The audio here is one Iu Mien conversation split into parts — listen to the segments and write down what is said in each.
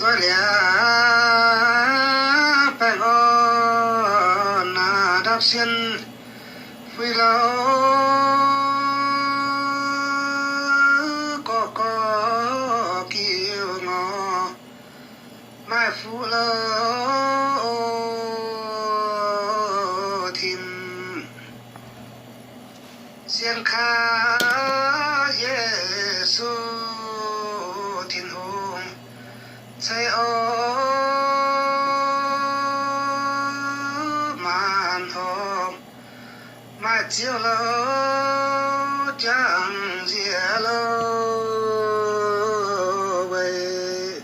Zoih liangx baengh orn naaiv ndapv sien fuiv louh, gorqv gorqv giuv ngorc maaih fuqv louh tim. Sienh kaav Yesu Tin-Hungh ceix orv maanc horngh, maaih ziouv louh jangx nziex louh weic.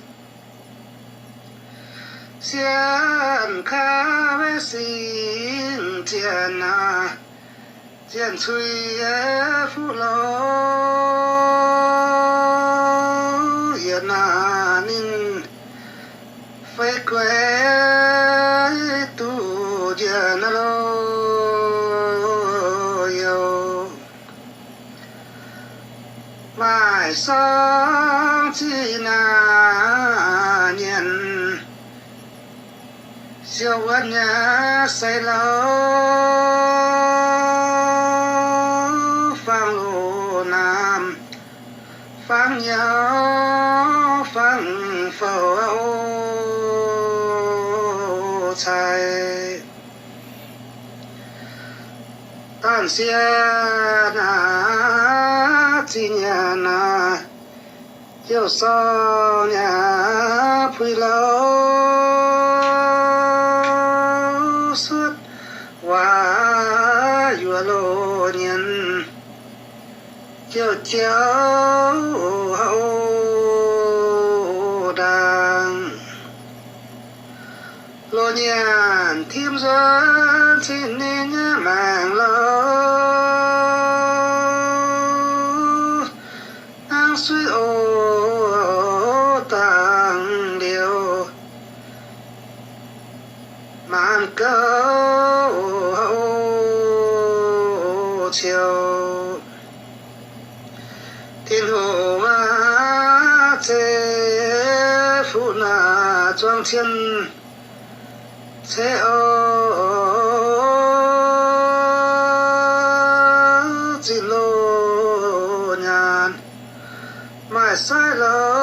Sienh kaav singx zienh naaic, zienh cuiv fuqv louh, yietc naaic ninh fei gueix duqv njiec naaiv louh youh. Maaih sorng ziqc naaic nyienc siou wuonv nyei seix louh, fangx loz-naamh, fangx nyauv, fangx fouc, o, cai. Da'sienh naaic, ziqc nyanc naaic, jouh sorng nyei puix louh, suotv waac yuoqc loz nyienc, jouh jouh houv ndaangc. Loz nyanc tim nzuonx cing ninh nyei maengc louh, hnangv suiv oc dangh liouh, maanc gouv houv ciouc. Tin-Hungh aac, zeiv fuqv naaic zuangx cien ceix orv zinh loz nyaanh, maaih sai louh